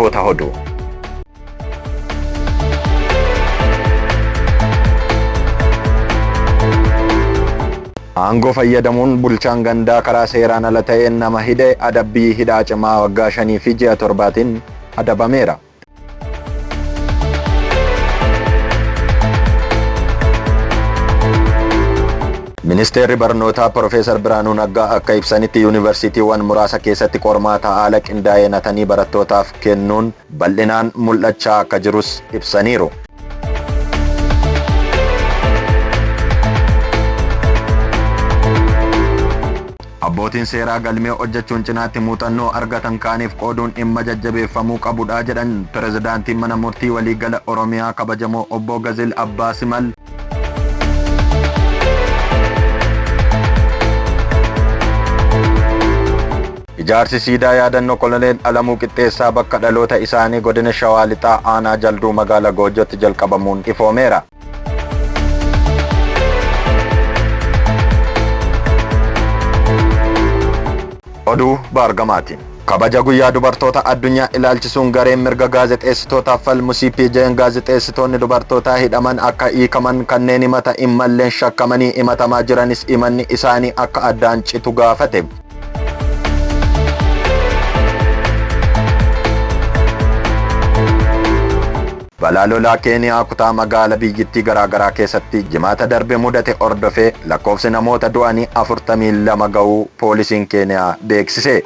Hangafoota Oduu. Aangoo fayyadamuun bulchaan gandaa karaa seeraan ala ta'een nama hidhe adabbii hidhaa cimaa waggaa 5 fi ji'a 7tiin adabameera. Ministeerri Barnootaa Pirofeesar Birhaanuu Naggaa akka ibsanitti yuunivarsiitiiwwan muraasa keessatti qormaata haala qindaa'een hatanii barattootaaf kennuun bal'inaan mul'achaa akka jirus ibsaniiru. Abbootiin seeraa galmee hojjechuun cinaatti muuxannoo argatan kaaniif qooduun dhimma jajjabeeffamuu qabudha jedhan Pirezidaantiin Mana Murtii Waliigala Oromiyaa Kabajamoo Obbo Gazil Abbaa Simal. Ijaarsi siidaa yaadannoo Koloneel Alamuu Qixxeessaa bakka dhaloota isaanii Godina Shawaa Lixaa Aanaa Jalduu Magaala Goojjootti jalqabamuun ifoomeera. Oduu baargamaatiin. Kabaja guyyaa dubartoota addunyaa ilaalchisuun gareen mirga gaazexeessitootaaf falmu CPJ'n gaazexeessitoonni dubartootaa hidhaman akka hiikaman kanneen himata hin malleen shakkamanii himatamaa jiranis himanni isaanii akka addaan citu gaafate. Balaa lolaa Keeniyaa kutaa magaala biyyittii garaagaraa keessatti Jimaata darbe mudate hordofee lakkoofsi namoota du'anii 42 ga'uu poolisiin Keeniyaa beeksise.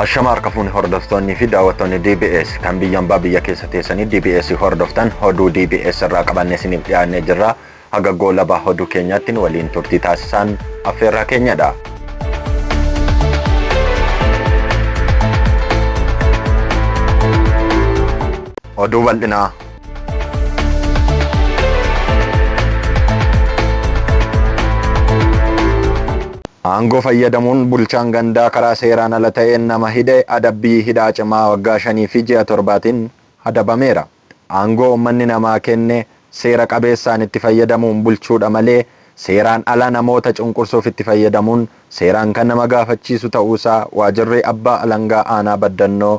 Ashama harka fuune hordoftoonni fi daawwattoonni DBS kan biyya ambaa biyya keessa teessanii DBS hordoftan oduu DBS irraa qabannee isiniif dhiyaannee jirra. Haga goolaba oduu keenyaatti nu waliin turtii taasisaan affeerraa keenyadha. Oduu bal'inaa. Aangoo fayyadamuun bulchaan gandaa karaa seeraan ala ta'een nama hidhe adabbii hidhaa cimaa waggaa 5 fi ji'a 7tiin adabameera. Aangoo ummanni namaa kenne seera qabeessaan itti fayyadamuun bulchuudha malee seeraan ala namoota cunqursuuf itti fayyadamuun seeraan kan nama gaafachiisu ta'uusaa Waajirri Abbaa Alangaa Aanaa Baddannoo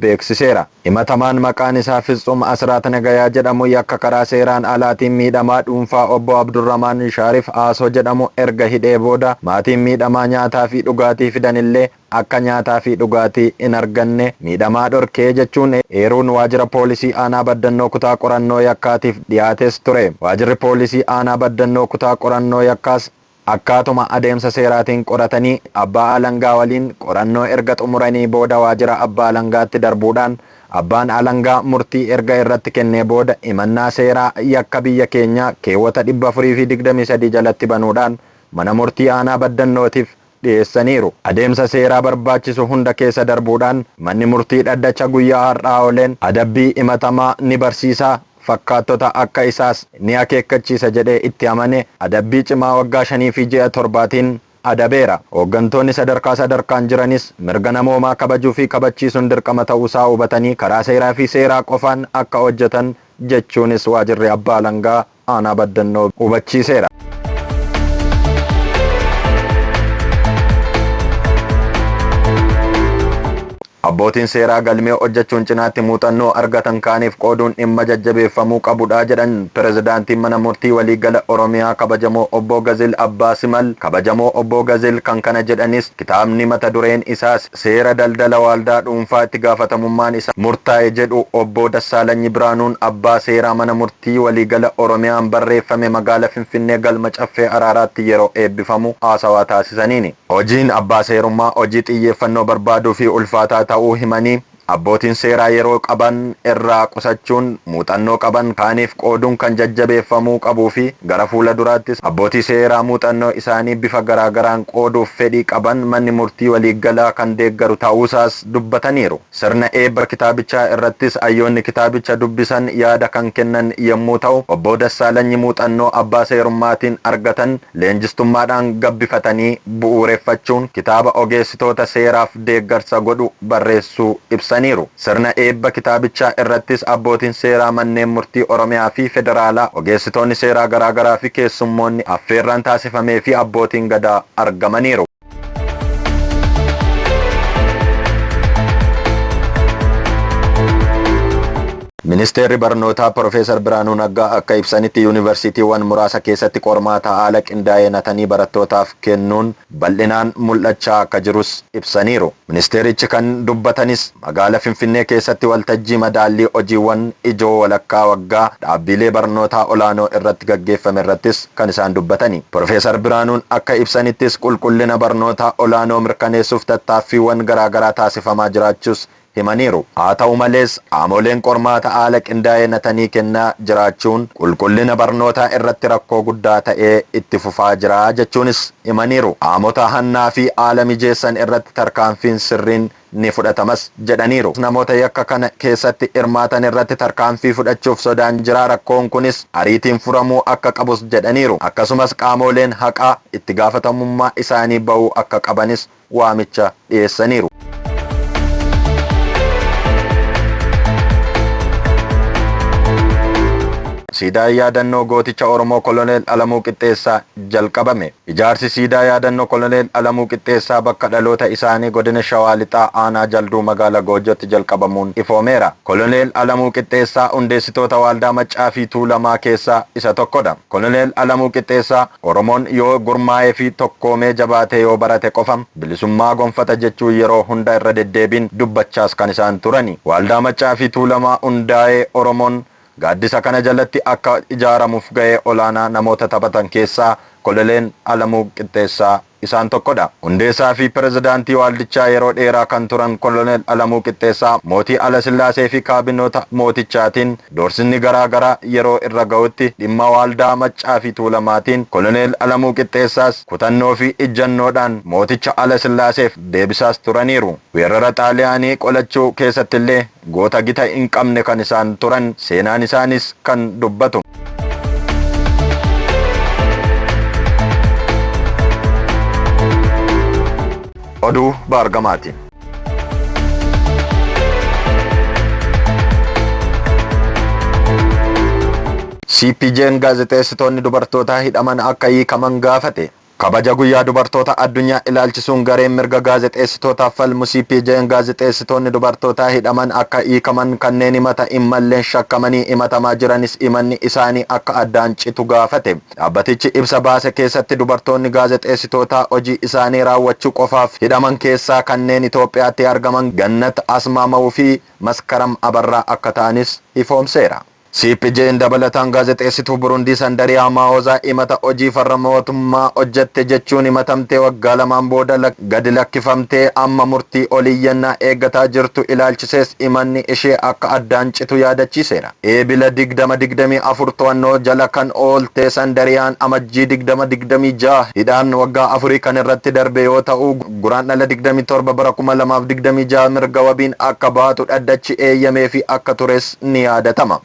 beeksiseera. Himatamaan maqaan isaa Fitsum Asraat Nagayaa jedhamu yakka karaa seeraan alaatiin miidhamaa dhuunfaa Obbo Abdurramaan Shaarif Aasoo jedhamu erga hidhee booda maatiin miidhamaa nyaataa fi dhugaatii fidanillee akka nyaataa fi dhugaatii hin arganne miidhamaa dhorkee jechuun eeruun Waajjira Poolisii Aanaa Baddannoo Kutaa Qorannoo Yakkaatiif dhiyaates ture. Waajjirri Poolisii Aanaa Baddannoo Kutaa Qorannoo Yakkaas Akkaatuma adeemsa seeraatiin qoratanii Abbaa Alangaa waliin qorannoo erga xumuranii booda Waajjira Abbaa Alangaatti darbuudhaan Abbaan Alangaa murtii erga irratti kennee booda himannaa seeraa yakka biyya keenyaa keewwata 423 jalatti banuudhaan Mana Murtii Aanaa Baddannootif dhiyeessaniiru. Adeemsa seeraa barbaachisu hunda keessa darbuudhaan manni murtii dhaddacha guyyaa har'aa ooleen adabbii himatamaa ni barsiisa, fakkaattota akka isaas ni akeekkachiisa jedhee itti amane adabbii cimaa waggaa shanii fi ji'a torbaatiin adabeera. Hooggantoonni sadarkaa sadarkaan jiranis mirga namoomaa kabajuu fi kabachiisuun dirqama ta'uusaa hubatanii karaa seeraa fi seeraa qofaan akka hojjetan jechuunis Waajirri Abbaa Alangaa Aanaa Baddannoo hubachiiseera. Abbootiin seeraa galmee hojjechuun cinaatti muuxannoo argatan kaaniif qooduun dhimma jajjabeeffamuu qabudha jedhan Pirezidaantiin Mana Murtii Waliigala Oromiyaa Kabajamoo Obbo Gazil Abbaa Simal. Kabajamoo Obbo Gazil kan kana jedhanis kitaabni mata dureen isaa Seera daldala waaldaa dhuunfaa itti gaafatamummaan isaa murtaa'e jedhu Obboo Dassaalanyi Biraanuun abbaa seeraa mana murtii waliigala Oromiyaan barreeffame magaala Finfinnee galma Caffee Araaraatti yeroo eebbifamu haasawaa taasisaniini. Hojiin abbaa seerummaa hojii xiyyeeffannoo barbaaduu fi ulfaataa ta'uu himanii, Abbootiin seeraa yeroo qaban irraa qusachuun muuxannoo qaban kaaniif qooduun kan jajjabeeffamuu qabuu fi gara fuula duraattis abbootii seeraa muuxannoo isaanii bifa garaagaraan qooduuf fedhii qaban manni murtii waliigalaa kan deeggaru ta'uusaas dubbataniiru. Sirna eebba kitaabichaa irrattis hayyoonni kitaabicha dubbisan yaada kan kennan yommuu ta'u, Obboo Dassaalanyi muuxannoo abbaa seerummaatiin argatan leenjistummaadhaan gabbifatanii bu'uureffachuun kitaaba ogeessitoota seeraaf deeggarsa godhu barreessuu ibsaniiru. ibsaniiru. Sirna eebba kitaabichaa irrattis abbootiin seeraa manneen murtii Oromiyaa fi federaalaa, ogeessitoonni seeraa garaagaraa fi keessummoonni affeerraan taasifamee fi abbootiin gadaa argamaniiru. Ministeerri Barnootaa Profeesar Birhaanuu Naggaa akka ibsanitti yuunivarsiitiiwwan muraasa keessatti qormaata haala qindaa'een hatanii barattootaaf kennuun bal'inaan mul'achaa akka jirus ibsaniiru. Ministeerichi kan dubbatanis magaala Finfinnee keessatti waltajjii madaallii hojiiwwan ijoo walakkaa waggaa dhaabbilee barnootaa olaanoo irratti gaggeeffame irrattis kan isaan dubbatani. Profeesar Birhaanuun akka ibsanittis qulqullina barnootaa olaanoo mirkaneessuuf tattaaffiiwwan garaagaraa taasifamaa jiraachuus himaniiru. Haa ta'u malees qaamoleen qormaata haala qindaa'een hatanii kennaa jiraachuun qulqullina barnootaa irratti rakkoo guddaa ta'ee itti fufaa jira jechuunis himaniiru. Qaamota hannaa fi haala mijeessan irratti tarkaanfiin sirriin ni fudhatamas jedhaniiru. Namoota yakka kana keessatti hirmaatan irratti tarkaanfii fudhachuuf sodaan jira, rakkoon kunis ariitiin furamuu akka qabus jedhaniiru. Akkasumas qaamoleen haqaa itti gaafatamummaa isaanii ba'uu akka qabanis waamicha dhiyeessaniiru. Siidaan yaadannoo gooticha Oromoo Koloneel Alamuu Qixxeessaa jalqabame. Ijaarsi siidaa yaadannoo Koloneel Alamuu Qixxeessaa bakka dhaloota isaanii godina Shawaa Lixaa aanaa Jalduu magaala Goojjootti jalqabamuun ifoomeera. Koloneel Alamuu Qixxeessaa hundeessitoota Waaldaa Maccaa fi Tuulamaa keessaa isa tokkodha. Koloneel Alamuu Qixxeessaa Oromoon yoo gurmaa'ee fi tokkoomee jabaatee yoo barate qofa bilisummaa gonfata jechuun yeroo hunda irra deddeebiin dubbachaas kan isaan turani. Waaldaa Maccaa fi Tuulamaa hundaa'ee Oromoon gaaddisa kana jalatti akka ijaaramuuf ga'ee olaanaa namoota taphatan keessaa Koloneel Alamuu Qixxeessaa isaan tokkodha. Hundeessaa fi pirezidaantii waaldichaa yeroo dheeraa kan turan Koloneel Alamuu Qixxeessaa mootii Alasillaasee fi kaabinoota mootichaatiin doorsisni garaa garaa yeroo irra ga'utti dhimma Waaldaa Maccaa fi Tuulamaatiin Koloneel Alamuu Qixxeessaas kutannoo fi ijjannoodhaan mooticha Alasillaaseef deebisaas turaniiru. Weerara Xaaliyaanii qolachuu keessattillee goota gita hin qabne kan isaan turan seenaan isaanis kan dubbatu. Oduu baargamaati. CPJ'n gaazexeessitoonni dubartootaa hidhaman akka hiikaman gaafate. Kabaja Guyyaa Dubartoota Addunyaa ilaalchisuun gareen mirga gaazexeessitootaaf falmu CPJ'n gaazexeessitoonni dubartootaa hidhaman akka hiikaman, kanneen himata hin malleen shakkamanii himatamaa jiranis himanni isaanii akka addaan citu gaafate. Dhaabbatichi ibsa baase keessatti dubartoonni gaazexeessitootaa hojii isaanii raawwachuu qofaaf hidhaman keessaa kanneen Itoophiyaatti argaman Gannat Asmaamaw fi Maskaram Abarraa akka ta'anis ifoomseera. CPJ'n dabalataan gaazexeessituu Burundii Sandariyaa Maawozaa himata hojii farra mootummaa hojjette jechuun himatamtee waggaa lamaan booda gadi lakkifamtee amma murtii oliyyannaa eeggataa jirtu ilaalchisees himanni ishee akka addaan citu yaadachiiseera. Eebila 20, 24 to'annoo jala kan oolte Sandariyaan Amajjii 20, 26 hidhaan waggaa afurii kan irratti darbe yoo ta'u, Guraandhala 27 bara 2026 mirga wabiin akka baatu dhaddachi eeyyameefii akka tures ni yaadatama.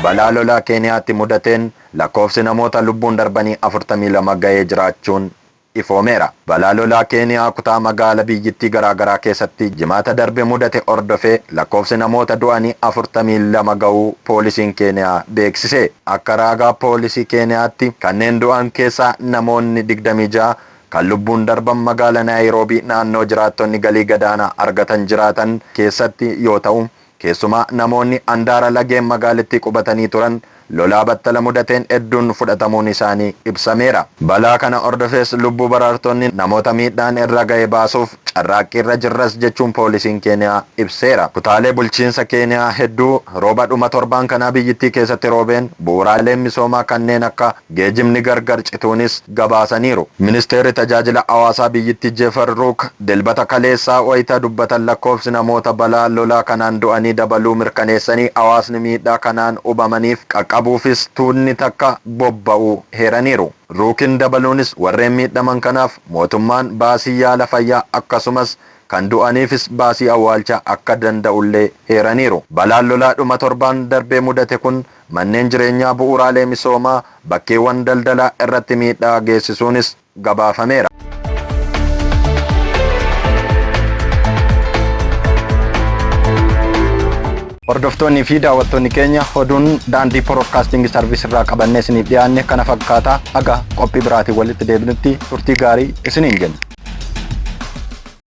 Balaa lolaa Keeniyaatti mudateen lakkoofsi namoota lubbuun darbanii 42 gahee jiraachuun ifoomeera. Balaa lolaa Keeniyaa kutaa magaala biyyittii garaagaraa keessatti Jimaata darbe mudate hordofee lakkoofsi namoota du'anii 42 gahuu poolisiin Keeniyaa beeksise. Akka raagaa poolisii Keeniyaatti kanneen du'an keessaa namoonni 26 kan lubbuun darban magaala Naayiroobii naannoo jiraattonni galii gadaanaa argatan jiraatan keessatti yoo ta'u, keessumaa namoonni andaara lageen magaalittii qubatanii turan lolaa battala mudateen hedduun fudhatamuun isaanii ibsameera. Balaa kana hordofees lubbuu baraartonni namoota miidhaan irra gahe baasuuf carraaqqiirra jirras jechuun poolisiin Keeniyaa ibseera. Kutaalee bulchiinsa Keeniyaa hedduu rooba dhuma torbaan kanaa biyyittii keessatti roobeen bu'uuraaleen misoomaa kanneen akka geejibni gargar cituunis gabaasaniiru. Ministeerri Tajaajila Hawaasaa biyyittii Jeefar Ruuk Dilbata kaleessaa wayita dubbatan lakkoofsi namoota balaa lolaa kanaan du'anii dabaluu mirkaneessanii hawaasni miidhaa kanaan hubamaniif qaqqabaa qabuufis tuunni takka bobba'uu heeraniiru. Ruukin dabaluunis warreen miidhaman kanaaf mootummaan baasii yaala fayyaa akkasumas kan du'aniifis baasii awwaalchaa akka danda'ullee heeraniiru. Balaan lolaa dhuma torbaan darbee mudate kun manneen jireenyaa, bu'uuraalee misoomaa, bakkeewwan daldalaa irratti miidhaa geessisuunis gabaafameera. Hordoftoonni fi daawwattoonni keenya, oduun Daandii Broadcasting Service irraa qabannee isiniif dhiyaanne kana fakkaata. Haga qophii biraatiin walitti deebinutti turtii gaarii isiniin jenna.